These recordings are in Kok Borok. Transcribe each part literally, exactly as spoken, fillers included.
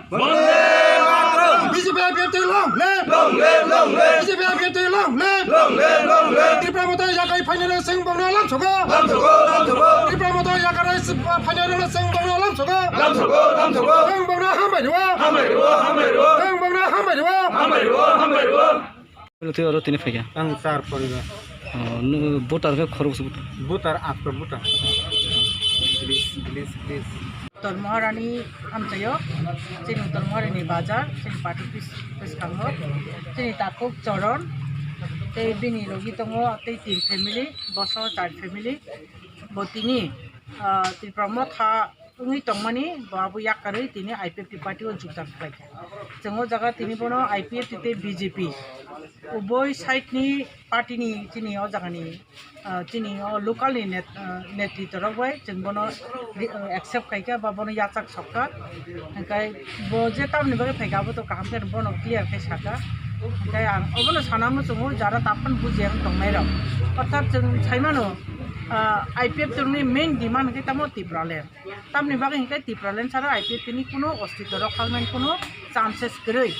Bondé Mataram! B J P I P F T long live! Long live, long live! B J P I P F T long live! Long live, long live! Tipra Motha yakarwi phainai rok chwng bongno lamsogo! Lamsogo, lamsogo! Tipra Motha yakarwi phainai rok chwng bongno lamsogo! Lamsogo, lamsogo! Chwng bongno hambai rwo! Hambai rwo, hambai rwo! Chwng bongno hambai rwo! Hambai rwo, hambai rwo! Twi oro tini phaikha. Ang char poribar. Oh, nw-, voter khe khoroksa voter. Voter, after voter. Please, please, please. Uttor Maharani amchaio, chini Uttor Maharani bazar, chini party office bwskango, chini takhuk Choron, tei bini logi tongo tei tin family, boso char family, bo tini, ah, Tipra Motha wngwi tongmani, bo abo yakarwi tini I P F T party o jukdam khlaikha. Chwng o jaga tini bono I P F T tei B J P uboi side ni party ni chini o jaga ni, ah, chini o local ni net-, ah, netritwa rok bai chwng bono ri-, ah, accept khaikha ba bono yachak sokha. Hwnkhe bo je tamni bagwi phaikha abo to kaham khe bono clear khe sakha. Hwnkhe ang obono sana muchungo jara taphano bujiya wng tongnai rok. Orthat chwng saimano, ah, I P F T ni main demand hwnkhe tamo Tipraland. Tamni bagwi hwnkhe Tipraland sara I P F T ni kuno ostitw rok khangnani kuno chances kwrwi.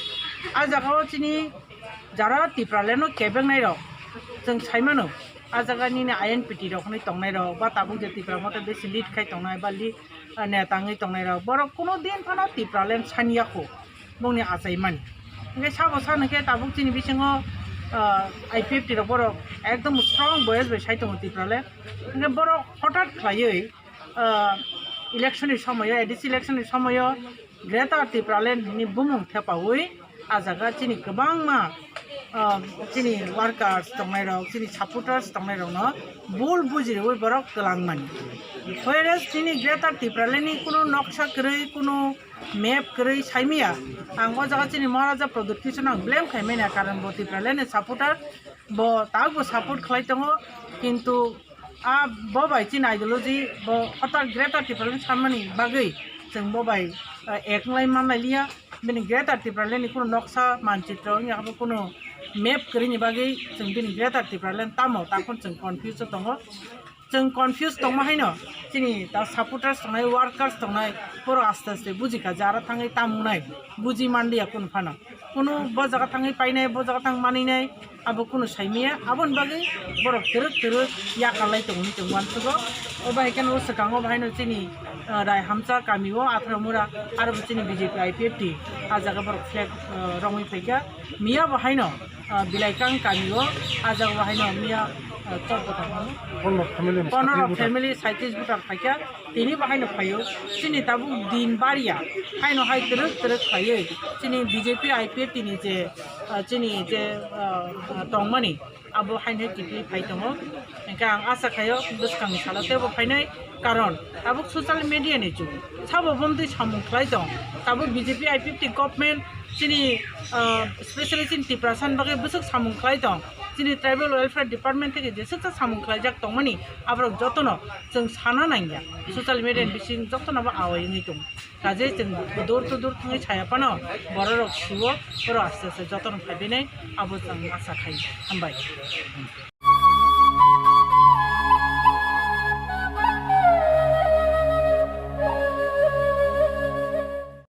A jaga o chini jara Tipraland no kebengnai rok chwng saimano, a jaga nini I N P T rok hwnwi tongnai rok ba tabuk je Tipra Motha besi lead khai tongnai ba li-, neta wngwi tongnai rok, borok kuno din phano Tipraland sani yakho bongni achaimani. Hwnkhe sabo sano khe tabuk chini bisingo, ah, I P F T rok borok ekdom strong voice bai sai tongo Tipraland. Hwnkhe borok hothat khlaiwi, ah, election ni somoyo, A D C election ni somoyo Greater Tipraland ni bumung thepaui a jaga chini kwbangma, ah, chini workers tongnai rok, chini supporters tongnai rok no bul buji rwi borok twlang mani. Whereas chini Greater Tipraland ni kuno noksa kwrwi, kuno map kwrwi saimaya. Ang o jaga chini Maharaja Pradyut Kishore no ang blame khaimani, karon bo Tipraland ni supporter, bo tabuk bo support khlai tongo, kintu a bo bai chini ideology bo hotar Greater Tipraland sanmani bagwi chwng bo bai, eh, ek wngwi manlai liya. Bini Greater Tipraland ni kuno noksa manchitro wngya bo kuno map kwrwi ni bagwi chwng bini Greater Tipraland tamo takon chwng confuse o tongo. Chwng confuse tongma haino chini ta supporters tongnai, workers tongnai, borok aste aste bujikha je aro thangwi tamo wngnai, buji manliya kunu phano. Kunu bo jaga thangwi painai, bo jaga thang maninai, abo kunu saimaya. Aboni bagwi borok twrwk twrwk yakarlai tongwi chwng uansukgo. O bahai kheno o swkango bahaino chini, ah, Raihamcha kamio Atharamura, aro bo chini B J P I P F T a jaga borok flag, ah, romwi phaikha. Miya bo haino, ah, Bilaikang kamio, ah, jaga bo haino miya, ah, chwng kwtal hwnwi. Pondro family ni pondro sakni voter. Family saitis voter phaikha, tini bo haino phaio. Chini tabuk din bariya, haino hai twrwk twrwk khaiwi chini B J P I P F T ni je, ah, chini je, ah, ah, tongmani, abo haino kiphilwi phai tongo. Hwnkhe ang asa khaio bwskangni salo teibo phainai. Karon tabuk social media ni jug, sabo bomtwi samung khlai tong. Tabuk B J P I P F T government chini, ah, specially chini Tiprasa ni bagwi bwswk samung khlai tong. Chini Tribal Welfare Department theke jeswksa samung khlaijak tongmani, aborok jotono chwng sana nangya. Social media ni bising jotono bo awai wngwi tongo. Kaje chwng door to door thangwi saya phano bororok siwo, borok aste aste jotono phaibainai, abo chwng asa khai. Hambai.